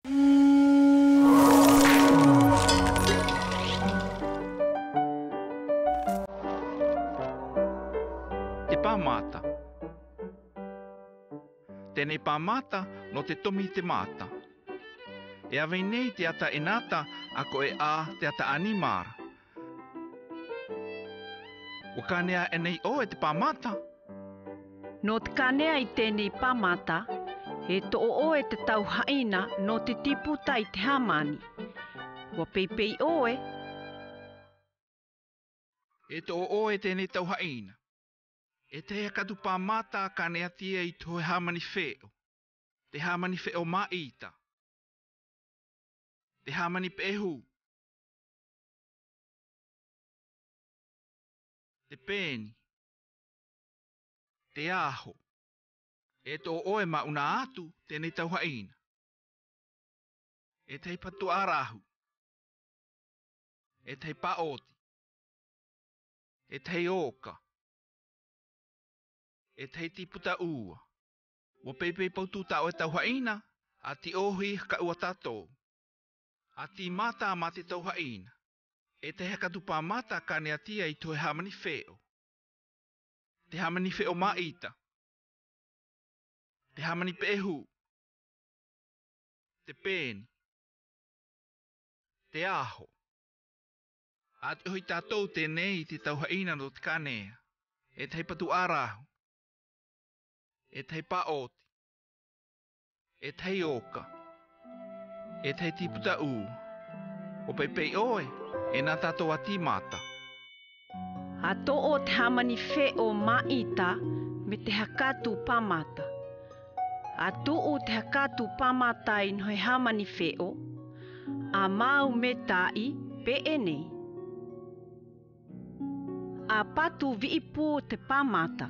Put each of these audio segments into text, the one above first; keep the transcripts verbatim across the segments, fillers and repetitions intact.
Te pā mata. Tenei pā mata, nō te tomi te mata. E ave nei te ata enata, akoʻe a te ata animara. Ua kanea ʻe nei ʻoe te pā mata? Nō te kanea i tenei pā mata, e toʻo ʻoe te tauhaʻina nō te tiputa i te hāmani. Ua peipei ʻoe. E toʻo ʻoe tenei tauhaʻina. E tahi hakatu pā mata kaneatia i te hōʻē hāmani feʻo. Te hāmani feʻo māʻita. Te hāmani peʻehū. Te peni. Te aho. E toʻo ʻoe maʻu nā atu tenei tauhaʻina. E tahi patuʻa rahu. E tahi paʻoti. E tahi oka. E tahi tiputa ua. Ua peipei pautu tā ʻoe tauhaʻina, ati ohi haka ua tatou. Ati mata ma te tauhaʻina. E tahi hakatu pā mata kaneatia i te hōʻē hāmani feʻo. Te hāmani feʻo māʻita. Te hāmani peʻehū. Te peni. Te aho. Ati ohi tatou tenei i te tauhaʻina nō te kanea. E tahi patuʻa rahu. E tahi paʻoti. E tahi oka. E tahi tiputa ua. Ua peipei ʻoe, e nā tatou ati mata. A toʻo te hāmani feʻo māʻita me te hakatu pā mata. A tuʻu te hakatu pā mata i hōʻē hāmani feʻo. A mau metaʻi peʻe nei. A patu viʻi pū te pā mata.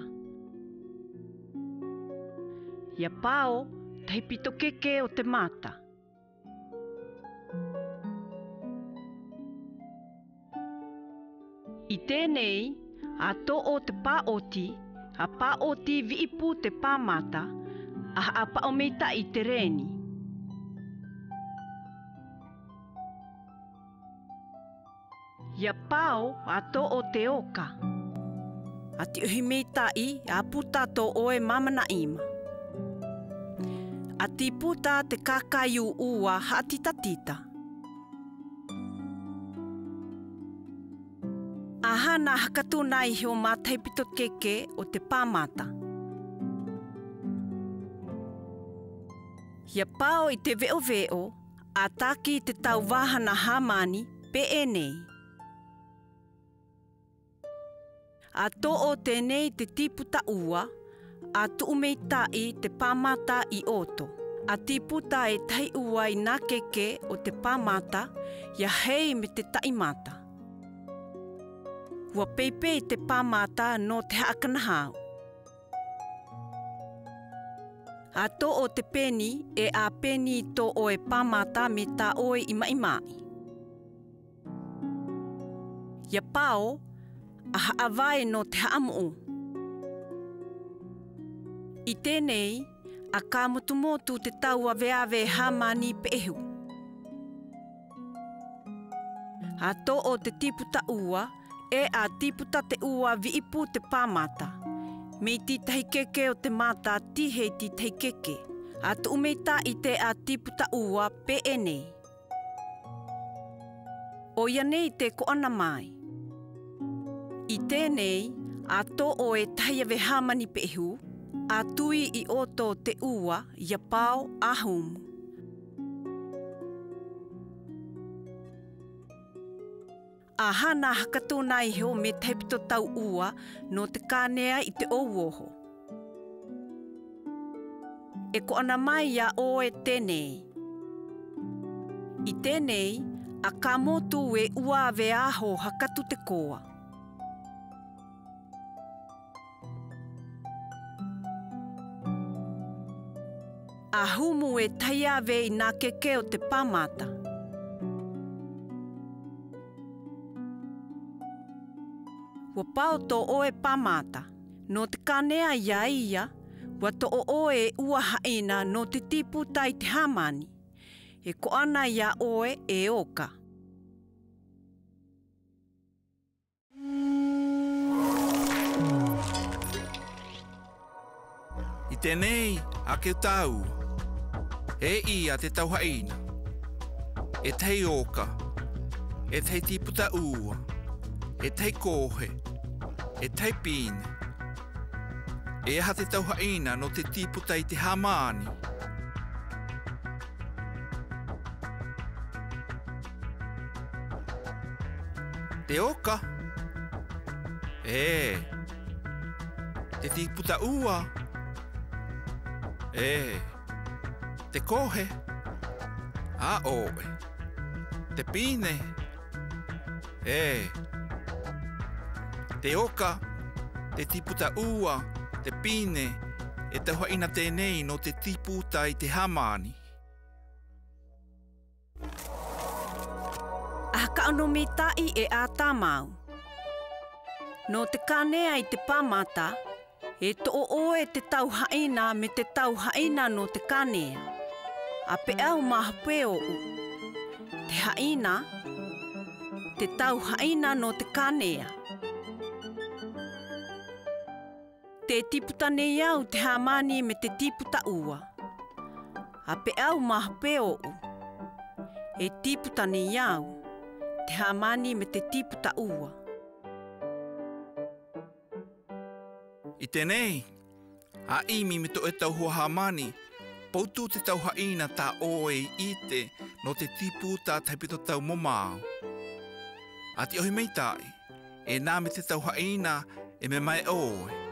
Ia pao tahi pito keke o te mata. I tenei, a toʻo te paʻoti, a paʻoti viʻi pū te pā mata, a haʻa paʻo meitaʻi te reni. Ia pao a toʻo te oka. Ati ohi meitaʻi a puta tō ʻoe mamanaʻima. Ati puta te kakaiū ua haʻatitatita. A hana hakatu nai hō ma tahi pito keke o te pā mata. Ia pao i te veʻoveʻo, a taki te tau vāhana hāmani peʻe nei. A toʻo tenei te tiputa ua, a tuʻu meitaʻi te pā mata i ʻoto. A tiputa e tahi ua i nā keke o te pā mata, ia hei me te taʻi mata. Ua peipei te pā mata nō te haʻa kanahau. A toʻo te peni, e a peni tō ʻoe pā mata me tā ʻoe imaʻimaʻi. Ia pao, a haʻa vae nō te haʻa moʻu. I tenei, a kamotumotu te tau aveave hāmani peʻehū. A toʻo te tiputa ua, e a tiputa te ua viʻi pū te pā mata. Mei tī tahi keke o te mata tī hei tī tahi keke. A tuʻu meitaʻi te a tiputa ua peʻe nei. ʻOia nei te koʻana mai. I tenei, a toʻo e tahi ave hāmani peʻehū, a tui i ʻoto te ua, ia pao a humu. A hana hakatu nai hō me tahi pito tau ua, nō te kanea i te ʻou oho. E koʻana mai ia ʻoe tenei. I tenei, a kamotu e ua ave aho hakatu te koa. A humu e tahi ave i nā keke o te pā mata. Ua pao tō ʻoe pā mata. Nō te kanea ia ia, ua toʻo ʻoe e ua haʻina nō te tiputa i te hāmani. E koʻana ia ʻoe e Oka. I tenei, ake u taua. E iʻa te tau haʻina. E tahi oka. E tahi tipu taʻua. E tahi kohe. E tahi pine. E aha te tau haʻina nō te tipu tai te hāmani? Te oka? E. Te tipu taʻua? E. Te kohe? A ʻoe. Te pine? E. Te oka, te tipu taʻua, te pine, e tau haʻina tenei nō te tipu tai te hāmani. Aha kaʻu nō mitaʻi e ʻatamau? Nō te kanea i te pamata, e toʻo ʻoe te tau haʻina me te tau haʻina nō te kanea. Ape au mahope oʻu. Te haʻina, te tau haʻina nō te kanea. Te tipu tanei au te hāmani me te tipu taʻua. Ape au mahope oʻu. E tipu tanei au te hāmani me te tipu taʻua. I tenei, a imi me toʻo e tau hua hāmani, poutu te tau haʻina ta ʻoe i ʻite nō te tipu ta tahi pito tau mo mau. Ati ohi mitaʻi, e na me te tau haʻina e memae ʻoe.